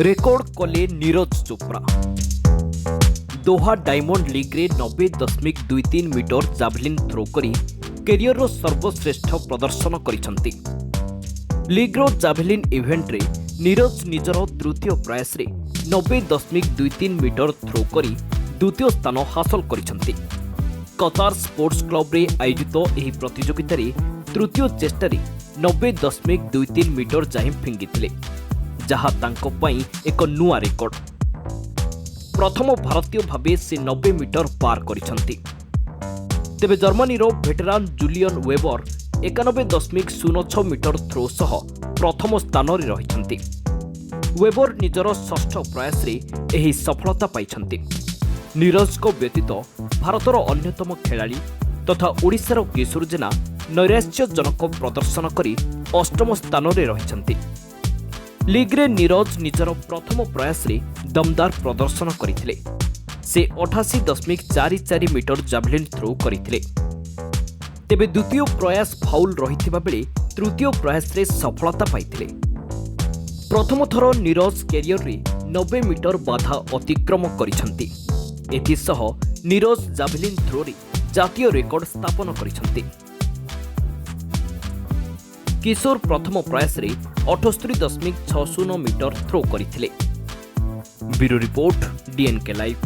Record କଲେ Neeraj Chopra. Doha diamond ଲିଗ୍ରେ 90.23 metre javelin throw କରି କ୍ୟାରିୟରର ସର୍ବଶ୍ରେଷ୍ଠ ପ୍ରଦର୍ଶନ କରିଛନ୍ତି। ଲିଗ୍ର ଜାଭେଲିନ୍ ଇଭେଣ୍ଟରେ ନୀରଜ ନିଜର ତୃତୀୟ ପ୍ରୟାସରେ 90.23 ମିଟର ଥ୍ରୋ କରି ଦ୍ୱିତୀୟ ସ୍ଥାନ ହାସଲ କରିଛନ୍ତି। କତାର ସ୍ପୋର୍ଟସ କ୍ଲବରେ ଆୟୋଜିତ ଏହି ପ୍ରତିଯୋଗିତାରେ ତୃତୀୟ ଚେଷ୍ଟାରେ 90.23 ମିଟର ଯାଏଁ ଫିଙ୍ଗିଥିଲେ, ଯାହା ତାଙ୍କ ପାଇଁ ଏକ ନୂଆ ରେକର୍ଡ। ପ୍ରଥମ ଭାରତୀୟ ଭାବେ ସେ 90 ମିଟର ପାର କରିଛନ୍ତି। ତେବେ ଜର୍ମାନୀର veteran Julian Weber 91.06 metre throw ସହ ପ୍ରଥମ ସ୍ଥାନରେ ରହିଛନ୍ତି। ୱେବର ନିଜର ଷଷ୍ଠ ପ୍ରୟାସରେ ଏହି ସଫଳତା ପାଇଛନ୍ତି। ନୀରଜଙ୍କ ବ୍ୟତୀତ ଭାରତର ଅନ୍ୟତମ ଖେଳାଳି ତଥା ଓଡ଼ିଶାର କିଶୋର ଜେନା ନୈରାଶ୍ୟଜନକ ପ୍ରଦର୍ଶନ କରି ଅଷ୍ଟମ ସ୍ଥାନରେ ରହିଛନ୍ତି। ଲିଗ୍ରେ ନୀରଜ ନିଜର ପ୍ରଥମ ପ୍ରୟାସରେ ଦମଦାର ପ୍ରଦର୍ଶନ କରିଥିଲେ। ସେ 88.44 ମିଟର ଜାଭେଲିନ୍ ଥ୍ରୋ କରିଥିଲେ। ତେବେ ଦ୍ୱିତୀୟ ପ୍ରୟାସ ଫାଉଲ୍ ରହିଥିବା ବେଳେ ତୃତୀୟ ପ୍ରୟାସରେ ସଫଳତା ପାଇଥିଲେ। ପ୍ରଥମ ଥର ନୀରଜ କ୍ୟାରିୟରରେ 90 ମିଟର ବାଧା ଅତିକ୍ରମ କରିଛନ୍ତି। ଏଥିସହ ନୀରଜ ଜାଭେଲିନ୍ ଥ୍ରୋରେ ଜାତୀୟ ରେକର୍ଡ ସ୍ଥାପନ କରିଛନ୍ତି। କିଶୋର ପ୍ରଥମ ପ୍ରୟାସରେ 78.60 ମିଟର ଥ୍ରୋ କରିଥିଲେ। Bureau report, DNK live.